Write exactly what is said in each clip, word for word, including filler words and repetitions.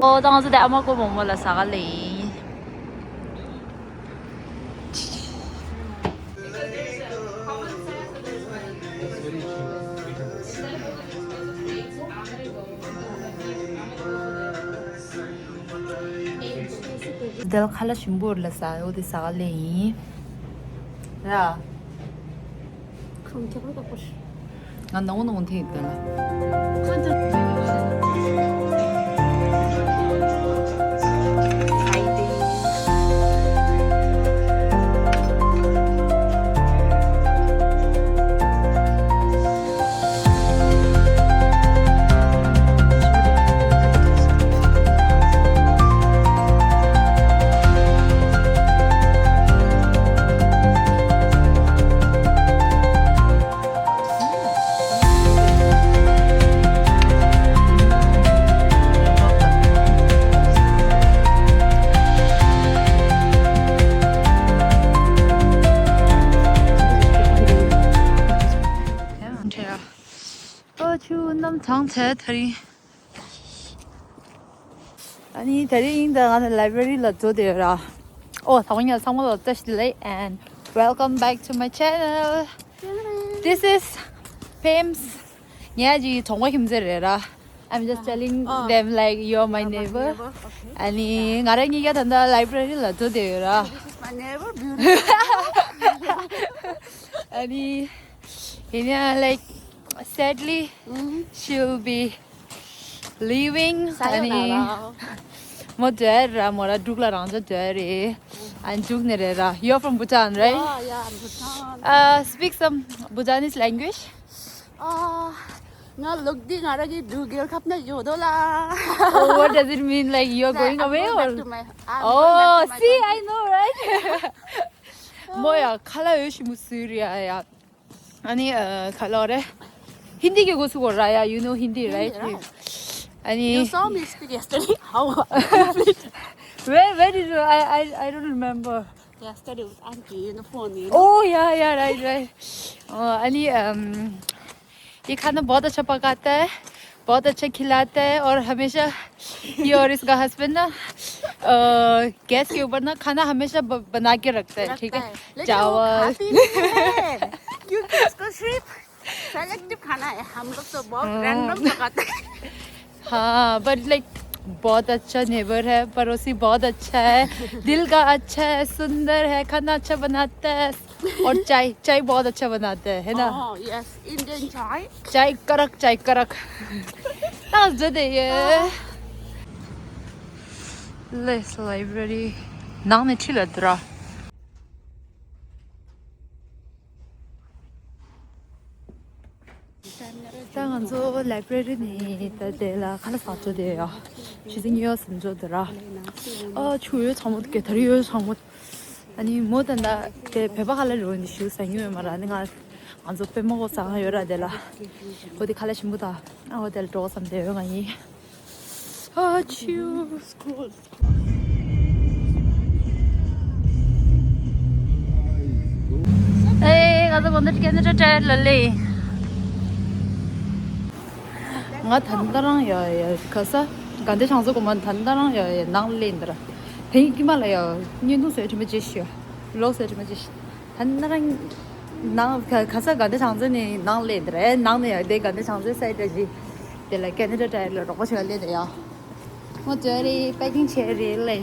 ཨོ་ད་ང་ཚོ་དེ་ཨ་མ་ཀོ་མོ་མོ་ལ་ཟ་ག་ལེ་ཡིན། དེ་ལ་ཁ་ལག་ཞིམ་པོ་ལ་ཟ་ཡོད་དེ་ཟ་ག་ལེ་ཡིན། ར། ཁམ་ཁྱབ་རོ་དག་པོ། ང་ནང་ནང་ཐེངས་དེ་ལ། ཨོ་ཆུ་གནམ་གྲང་ཚད་ཐ་རིང་། ཨ་ནི་དེ་རིང་ད་ང་ཚོ་library ལ་འགྲོ་བསྡད་ཡོད་ར། ཨོ་ད་ང་ཚང་མ་ལ་བཀྲ་ཤིས་བདེ་ལེགས། And welcome back to my channel. This is Pems. ངའི་གྲོགས་པོ་ཁྱིམ་མཚེས་རེད་ར། I'm just telling them like you're my neighbor. ཨ་ནི་ང་རང་གཉིས་ཀ་ད་ལྟ་library ལ་འགྲོ་བསྡད་ཡོད་ར། This is my neighbor, beautiful. ཨ་ནི། ཡིན་ཡང་like sadly she'll be leaving. ཨ་ནི་མོ་འདྲ་ར་མོ་ར་འབྲུག་ལ་རང་ཅག་འདྲ་རེད། ཨ་འབྲུག་ནས་རེད་ར། You're from Bhutan, right? Yeah, yeah, I'm Bhutan. Uh, speak some Bhutanese language. ཨ། ང་ལོག་དེ་ང་ར་གི་འབྲུག་རྒྱལ་ཁབ་ན་ཡོད་དོ་ལ། Oh, what does it mean? Like you're going away or? Oh, see, I know, right? མོ་ཡ་ཁ་ལག་ཡོད་ཞིམ་པོ་བཟོས་རེད་ཡ། ཨ་ནི་ཨ་ཁ་ལག་རེད། ཧིན་དི་གི་གོ་སུ་གོ་ར་ཡ། You know Hindi, right? ཨ་ནི། You saw me speak yesterday. How? Where, where did you? I, I, I don't remember. Yesterday with auntie in the phone, you know? Oh, yeah, yeah, right, right. ཨ་ནི་ཨམ། ये खाना बहुत अच्छा पकाता है, बहुत अच्छा खिलाता है और हमेशा ये और इसका हस्बैंड ना अ, गैस के ऊपर ना खाना हमेशा ब-, बना के रखता है, ठीक है? चावल। लेकिन वो खाती नहीं है, क्योंकि उसको सिर्फ सेलेक्टिव खाना है, हम लोग तो बहुत रैंडम पकाते हैं। हाँ, बट लाइक बहुत अच्छा नेबर है, पड़ोसी बहुत अच्छा है, दिल का अच्छा है, सुंदर है, खाना अच्छा बनाता है। और चाय, चाय बहुत अच्छा बनाते हैं, है ना? Oh, yes, Indian chai. चाय कड़क, चाय कड़क। ताज दे ये। लेस लाइब्रेरी। ནང་ནས་ཁྲིད་ལ་འདུག་ར། ད་ང་ཚོ་ལའི་བྷི་རེ་རི་ནས་ད་དེ་ལ་ཁ་ལག་ཟ་འགྲོ་དེ་ཡ། ཆུ་ཚོད་གཉིས་པ་ཟིན་འགྲོ་དེ་ར། ཨ་ཆུ་ཡོད་ཚང་མ་དེ་ག་ད་རི་ཡོད་ཚང་མ། ཨ་ནི་མོ་ད་ད་དེ་བོད་པ་ཁ་ལག་རེད་འདི་ཞུ་ཟ་མྱོང་ཡོད་མ་ར། ཨ་ནི་ང་ང་ཚོ་པད་མ་གོ་ཟ་ཡོད་ར་དེ་ལ། གོ་དེ་ཁ་ལག་ཞིམ་པོ་ད། ཨ་འོ་དེ་ལ་འགྲོ་བསམ་དེ་ཡོད་ང་ཡིན། ཨ་ཆུ། ཨེ་ང་ཚོ་གོ་འདི་ཀེ་ན་ཌ་ཊའི་ལ་ལེ། ང་ད་ལྟ་རང་ཡ་ཡ་ག་ས་དགའ་ལྡན་བྱང་རྩེ་དགོན་པ་ད་ལྟ་རང་ཡ་ཡ་ནང་སླེབས་འདི་ར། དེ་ཡིན་དཀྱིལ་མ་ལ་ཡ་བརྙན་ཐུང་བཟོས་དྲི་མ་ཅེས་ཤིག་ཡ་ལོག་བཟོས་དྲི་མ་ཅེས་ཤིག་ད་ལྟ་རང་ནང་ག་ག་ས་དགའ་ལྡན་བྱང་རྩེ་ནས་ནང་སླེབས་འདི་ར། ཨེ་ནང་ནས་ཡ་དེ་དགའ་ལྡན་བྱང་རྩེ་སའི་ཌི་ར་ཞིག་དེ་ལ་ཀེ་ན་ཌ་ཊའི་ལ་རོགས་པ་བྱེད་ལ་སླེབས་འདི་ཡ། ངོ་བྱས་རེད། པེ་ཀིང་བྱས་རེད་ལེ།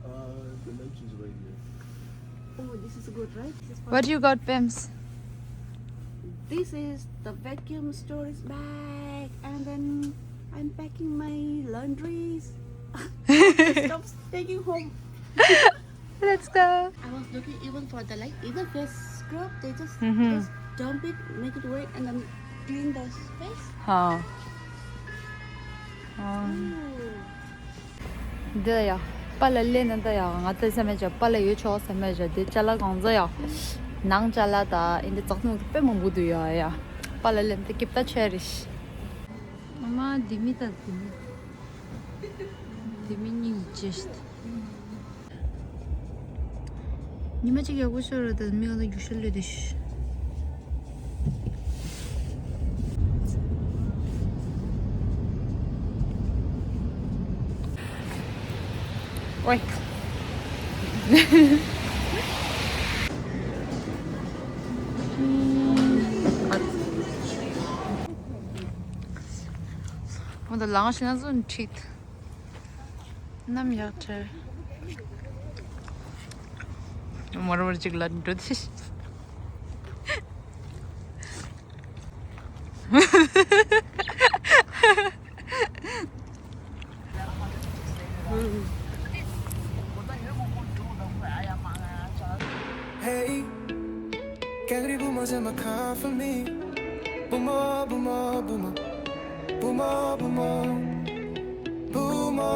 Uh, the lunch is right here. Oh, this is good, right? This is for What you got, Pems? This is the vacuum storage bag, and then I'm packing my laundries. Stop taking home. Let's go. I was looking even for the, like, even face scrub, they just Mm-hmm. just dump it, make it wet, and then clean the space. ཧ། འདི་ཡ། པཱ་ལགས་སླེབས་ན་ད་ཡ། ང་ད་སེམས་མེད་ཅོ། པཱ་ལགས་ཡོད་ཆོག་སེམས་མེད་ཅོ། འདི་ཅ་ལག་གང་ཚ་ཡ། ནང་ཅ་ལག་ད་ཨིན་དི་ཙག་ནུ་དཔེ་མང་པོ་འདུག་ཡ་ཡ། པཱ་ལགས་སླེབས་ན་ད་སྐྱིད་པོ་ཆེ་རེད། ཨ་མ་འདི་མི་ད་འདི་མི། འདི་མི་སྙིང་རྗེ་ཞིག་ཉི་མ་གཅིག་ཡག་པོ་ཤར་ར་ད་མི་ང་ཚོ་རྒྱུག་ཤར་ལོས་དེ་ཤི། ཨོའི། ང་ད་ལངས་ཤིག་ན་ཚོ་ཁྲིད། གནམ་ཡག་ཁྲེར། མོར་མོར་ཅིག་ལ་འགྲོ་དེ། Hey, can you move my my car for me? Buma, buma, buma. Buma, buma, buma.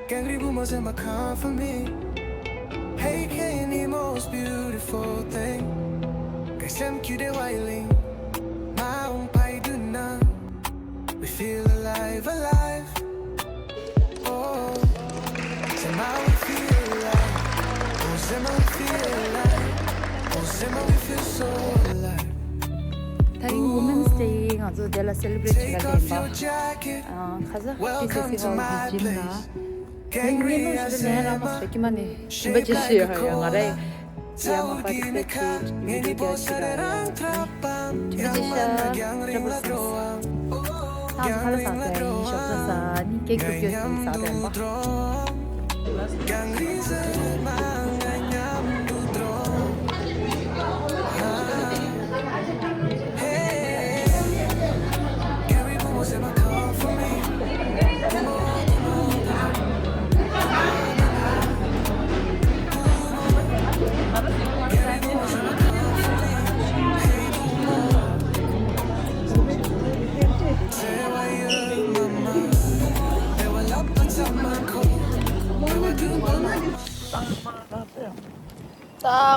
Can you move my my car for me? Hey, can you most beautiful thing? Kasem cute wailing. Maung pai duna. We feel alive, alive. Oh, Zema, we feel alive. Oh, Zema, we feel alive. Oh, Zema, we feel so alive. ད་རིང་Women's Day ང་ཚོ་དེ་ལ་སེ་ལི་བྷི་རེཊ་བྱེད་ཀ་དེ་ཡིན་པ། ཨ། ཁ་ས་ཊི་སི་ཨེ་སི་ཧོལ་གྱི་ཇིམ་ལ། དེ་ཉིན་མོ་ཞིག་ལ་ནས་རང་མ་སོ་ཀི་མ་ནི་ཞིམ་པ་ཅི་ཞིག་ཡོད་ཡོད་ང་རེ། ཡ་མ་པ་ཏི་སེ་ཏི་ཡུ་ཊུབ་རྒྱ་ཆེ་ར་ར། ཐུགས་རྗེ་ཆེ། ཁྱེད་པོ་སང་ང་ཚོ་ཁ་ལག་ཟ་ཚར་ཡིན། ཞོགས་ཇ་ཟ་ནི་ཀེག་ཀྱོག་ཀྱོག་ཟ་རེད་པ། ད་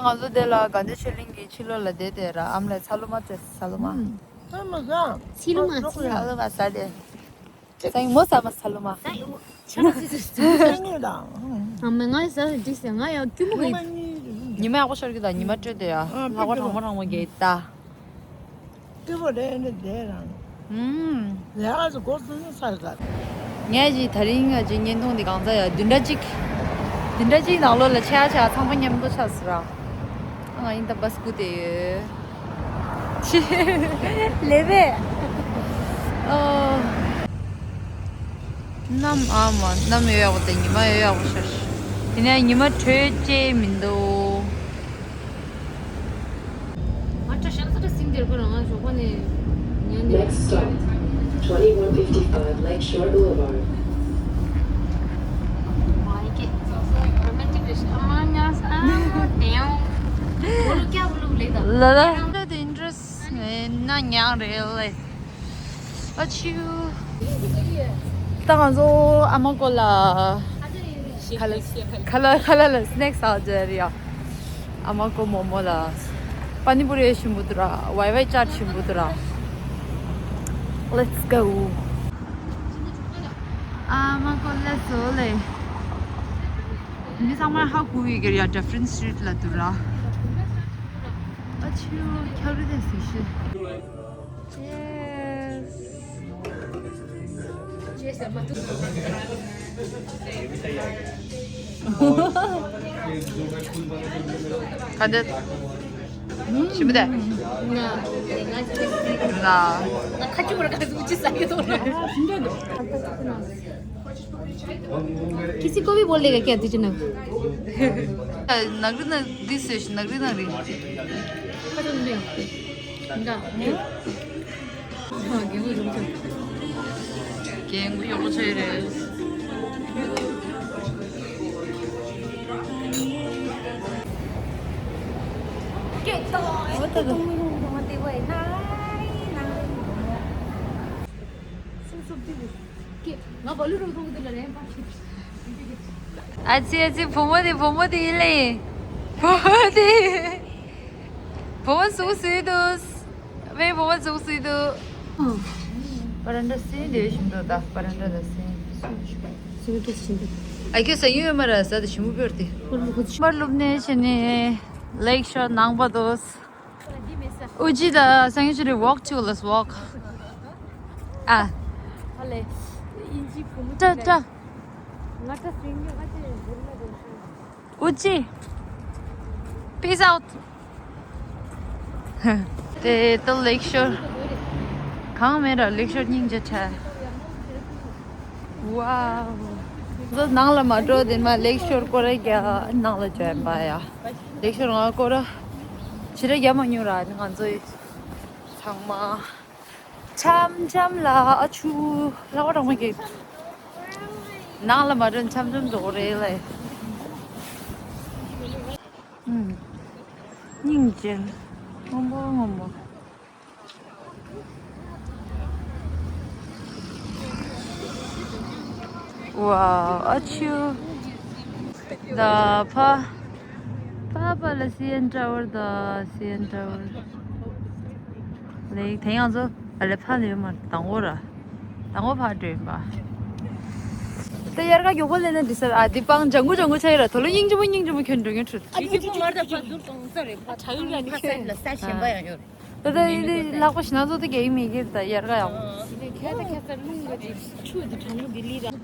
ང་ཚོ་དེ་ལ་དགའ་ལྡན་ཆོས་གླིང་གི་ཕྱི་ལོགས་ལ་བསྡད་དེ་ར་ཨམ་ལས་ཚ་ལུ་མ་བཙལ། ཚ་ལུ་མ། ཚ་ལུ་མ། ཚ་ལུ་མ་ཟ་དེ། ས་ཡིན་མོ་ཟ་མ་ཚ་ལུ་མ། ཨ་མ་ང་ཟ་འགྲིག་ཟེར་ང་ཡང་སྐྱུར་མོ་གི། ཉི་མ་ཡག་པོ་ཤར་གི་ད་ཉི་མ་སྤྲོད་དེ་ཡ་ལྷག་པ་གྲང་མོ་གྲང་མོ་གི་ད། སྐྱིད་པོ་རེད་ནི་དེ་རང་། ཨུམ། ལས་ཀ་ཚོ་འགོ་བཙུགས་ན་ཚར་ག་ངས་ཀྱི་ད་རིང་ང་ཀྱི་བརྙན་ཐུང་འདི་གང་ཚ་ཡ་བདུན་ཕྲག་གཅིག་བདུན་ཕྲག་གཅིག་ནང་ལོགས་ལ་ཆ་ཆ་ཚང་མ་མཉམ་དུ་ཆགས་སོང་ར། ཨ་ང་ཡིན་ད་བ་སྐུ་དེ་ཡོད། ཆི། ལེ་བེ། ཨོ། གནམ་ཨ་མ་གནམ་ཡོད་ཡག་པོ་དེ་ཉི་མ་ཡོད་ཡག་པོ་ཤར། དེ་ནས་ཉི་མ་དྲོད་ཅེས་མི་འདུག Next stop, twenty-one fifty-five Lakeshore Boulevard. ལ་ལ། ད་དེ་ཨིན་ཊི་རེ་སི་ན་ཉག་རེད་ལེ། ཨ་ཆིའུ། ད་ང་ཚོ་ཨ་མ་ཀོ་ལ། ཁ་ལ་ཁ་ལ་ཁ་ལ་ལ་སི་ནེག་སི་ཟ་རྒྱུ་རེད་ཡ། ཨ་མ་ཀོ་མོ་མོ་ལ། པ་ནི་པུ་རི་ཞིམ་པོ་འདུག་ར། ཝའི་ཝའི་ཅཱཊ་ཞིམ་པོ་འདུག་ར། Let's go. ཨ་མ་ཀོ་ལ་སོ་ལེ། མི་ཚང་མ་ཧ་གོ་ཡི་གེ་ཡ། ཌི་ཕ་རེན་ཊི་སི་ཊི་རིཊ་ལ་འདུག་ར། ཨ་ཆིའུ་ཁྱབ་རི་དེ་སུ་ཤི། ག་འདྲ། ཞིམ་པོ་དེ། ང་ཁ་ཆུ་མར་ག་ཟུག་ཅི་ཟ་གི་འདུག་ར། किसी को भी बोल देगा क्या तुझे ना? नगरी नगरी से नगरी नगरी। རྒན་གོ་ཡོག་ཆོས་རེད། ཨ་ཙི་ཨ་ཙི། བུ་མོ་དེ་བུ་མོ་དེ་ཡིན་ལེ། བུ་མོ་དེ། བུ་མོ་སུ་སུའི་དུས། ཝེ་བོ་ཙུག་སི་དུ། པ་རན་ཏྲ་སི་འདི་ཞིམ་དུ་ད། པ་རན་ཏྲ་ད་སི། སི་ཀེ་ཞིམ་དུ། ཨ་ཁྱོད་ཟ་ཡུལ་མ་ར་ཟ་དུ་ཞིམ་པོ་བོར་ཏེ། ཧོར་ལུག་ཧུ་ཆི། མར་ལུབ་ནས་ཆེ་ནས་ལེག་ཤོར་ནང་པ་དུ། ཨུ་ཅི་ད་སང་ཡུ་ཆི་རེ་ཝོག་ཆུ་ལས་ཝོག་ཨ། ཧ་ལེ། ཨིན་ཇི་ཕུ་མུ་ཏྲ་ཏྲ། ང་ཏྲ་སིང་གི་ཨ་ཅེ། Gucci. Peace out. དེ་ད་ལེག་ཤོར། གང་མེད་ར་ལེག་ཤོར་སྙིང་རྗེ་ཆེ། ཝའོ། ང་ཚོ་ནང་ལ་མ་འགྲོ་དེ་མ་ལེག་ཤོར་སྐོར་ར་རྒྱག་ནང་ལ་འཇོན་པ་ཡ། ལེག་ཤོར་ང་སྐོར་ར་ཕྱི་ར་རྒྱག་མ་མྱོང་ར་ང་ཚོ་ཚང་མ། འཆམ་འཆམ་ལ་ཨ་ཆུ་ལ་བ་རང་མ་གི། ནང་ལ་མ་འགྲོ་འཆམ་འཆམ་འགྲོ་རེད་ལེ། ཨུམ། སྙིང་རྗེ། སྔོན་པོ་སྔོན་པོ། ཝའོ་ཨ་ཆུ། ད་ཕ། ཕ་ཕ་ལ་སི་ཨེན་ཊ་ཝར་ད་སི་ཨེན་ཊ་ཝར། ལེགས་དེ་ཡང་ཚོ་ཨ་ལེ་ཕ་ལེ་མ་དང་བོ་ར། དང་བོ་ཕ་འདྲེན་པ། ད་དབྱར་ཁ་མགྱོགས་པོ་ལེན་ན་འགྲིག་ས་ར། ཨ་འདི་པང་ལྗང་གུ་ལྗང་གུ་ཆ་ཡི་ར་དོ་ལོ་སྙིང་རྗེ་མོ་སྙིང་རྗེ་མོ་ཁྱོད་འགྲོ་མཁན་ཁྲུད། ཨ་འདི་ཚོ་མར་ད་ཕ་ཟུར་གཏོང་ས་རེད་ཕ་ད་ཡུལ་ལ་ནི་ཁ་སེར་ལ་ས་གཞན་པ་ཡང་ཡོད། ད་ད་ཡིན་དེ་ལག་པ་ཞིག་ན་ཚོ་ད་རྒྱ་ཡིན་མི་གིར་ད་དབྱར་ཁ་ཡང་། ཁྱད་ད་ཁྱད་ད་རླུང་ག་དེ་ཆུ་དེ་གྲང་མོ་དེ་ལི་ར།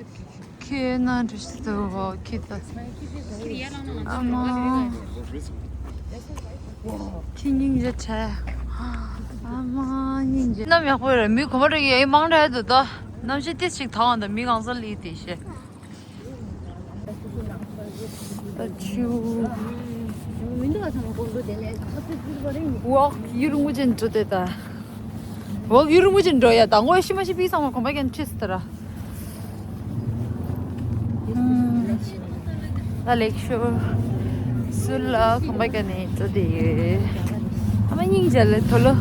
ཁྱེད་ན་འདྲི་ཤི་ཏོ་ཁྱེད་ད། ཨ་མ། ཁྱེད་སྙིང་རྗེ་ཆེ། ཨ་མ་སྙིང་རྗེ། གནམ་ཡག་པོ་རེད། མི་གོ་མ་རེད་ཡ་མང་དྲགས་འདུག་ད། གནམ་གཤིས་ཏིས་ཅིག་ཐང་འདུག་མི་གང་ས་ལི་དེ་ཤེ། ད་ཆུ། ཝོག་ཡུར་ངུ་ཅན་འགྲོ་དེ་ད། ཝོག་ཡུར་ངུ་ཅན་འགྲོ་ཡ་ད་ངོ་ཤི་མ་ཤི་པི་སང་མ་གོམ་པ་ཀན་ཁྲིས་ད་ར། ད་ལེགས་ཤོ་སུ་ལ་གོམ་པ་ཀན་ནས་འགྲོ་དེ་ཡོད། ཨ་མ་སྙིང་རྗེ་ལེ་ཐོ་ལོ།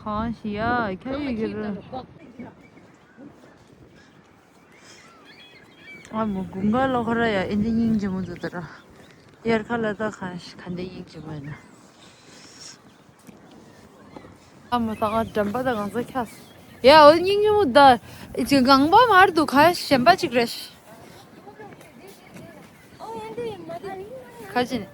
གང་ཞིག་ཡ་ཁྱ་ཡི་གི་རུ། ཨ་མོ་དགུན་ཁ་ལོ་ཁ་ར་ཡ་ཨེ་འདི་སྙིང་རྗེ་མོ་འདུག་ད་ར། དབྱར་ཁ་ལ་ད་གང་ཞིག་ག་འདི་སྙིང་རྗེ་མོ་ཡིན་ན། ཨ་མོ་ད་ང་འགྲམ་པ་ད་གང་ཚ་ཁྱ། ཡ་འོ་སྙིང་རྗེ་མོ་ད། ཅི་གང་པ་མར་འདུག་ག་གཞན་པ་ཅིག་རེད། ཁ་ཅིན།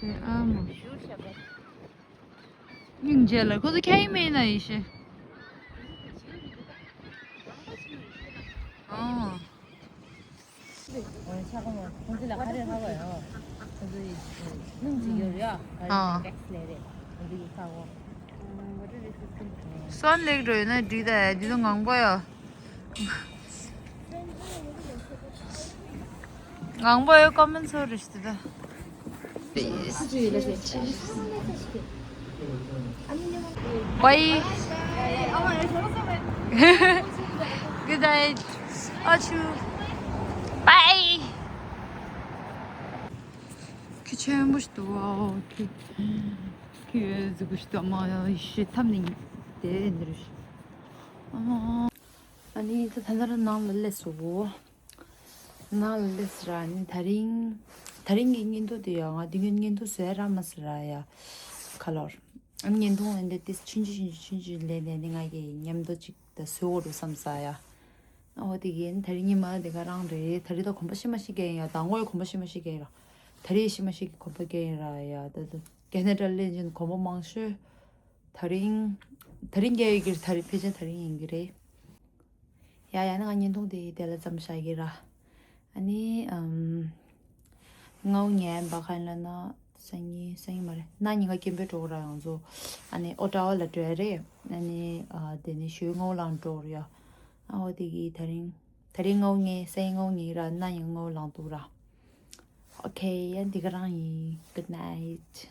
ཨ་མ། སྙིང་རྗེ་ལ་ཁོ་ཚོ་ཁྱེད་མེད་ན་ཡིན་ཤེས། ཨ། སོན་ལེགས་འགྲོ་ཡོད་ན་འགྲིག་ད་འདི་ཚོ་ངང་པ་ཡ། ངང་པ་ཡ་ཀོ་མེན་ཚོ་རེ་ཞིག་ད། Bye. Good night. ཨ་ཆུ། Bye. ཁྱི་ཆེན་པོ་ཞིག་འདུག་ཨོ་ཁྱི། ཁྱི་ཟིག་གུ་ཞིག་འདུག་མ་ཡ་ཤི་ཐམ་ནི་དེ་འདིར་ཤི། ཨ་ནི་ད་ད་ནར་ནང་ལ་སླེབས་སོ། ནང་ལ་སླེབས་ཟེར་ར་ནི་ད་རིང་། ད་རིང་གི་བརྙན་ཐུང་དེ་ཡང་ང་དེ་སྔོན་བརྙན་ཐུང་བཟོས་ར་མ་ཟེར་ར་ཡ། ཁ་ལོར། ཨ་ནི་བརྙན་ཐུང་ཨེ་འདྲ་ཏིས་ཆུན་ཆུན་ཆུན་ཆུན་ཆུན་ཆུན་ལས་ནས་ནི་ང་གི་མཉམ་དུ་ཅིག་ད་བཟོས་འོ་རུ་བསམ་ས་ཡ། ཨོ་དེ་གིན་ད་རིང་ཉི་མ་དེ་ག་རང་རེད། ད་རིང་ད་གོམ་པ་ཤི་མ་ཤི་གེ་ཡིན་ཡ། ད་ངོ་ཡི་གོམ་པ་ཤི་མ་ཤི་གེ་ཡིན་ར། ད་རིང་ཤི་མ་ཤི་གི་གོམ་པ་གེ་ཡིན་ར་ཡ། ད་ད་ཁེ་ན་ཌ་ལེན་ཅིན་གོམ་པ་མང་ཤོས། ད་རིང་། ད་རིང་གེ་ཡོད་གི་རེད། ད་རིང་ཕལ་ཆེར་ད་རིང་ཡིན་གི་རེད། ཡ་ཡ་ནི་ང་བརྙན་ཐུང་དེ་དེ་ལ་ཙམ་བཞག་གི་ར། ཨ་ནི་ཨམ། ང་ངའི་བ་ཁན་ལ་ན་སང་ཉིན་སང་ཉིན་མ་རེད། ན་ཉིན་ང་སྐྱེན་པའི་གྲོགས་ར་ང་ཚོ་ཨ་ནི་ཨོ་ཏྲ་བ་ལ་འགྲོ་ཡ་རེད། ཨ་ནི་ཨ་དེ་ནི་ཞོའི་ངོ་ལང་འགྲོ་ར་ཡ། ཨ་འོ་དེ་གི་ད་རིང་ད་རིང་ངོ་ངའི་སང་ཉིན་ངོ་ངའི་ར་ན་ཉིན་ངོ་ལང་འདུག་ར། ཨོ་ཁེ་ཡ་འདི་ག་རང་ཡིན། Good night.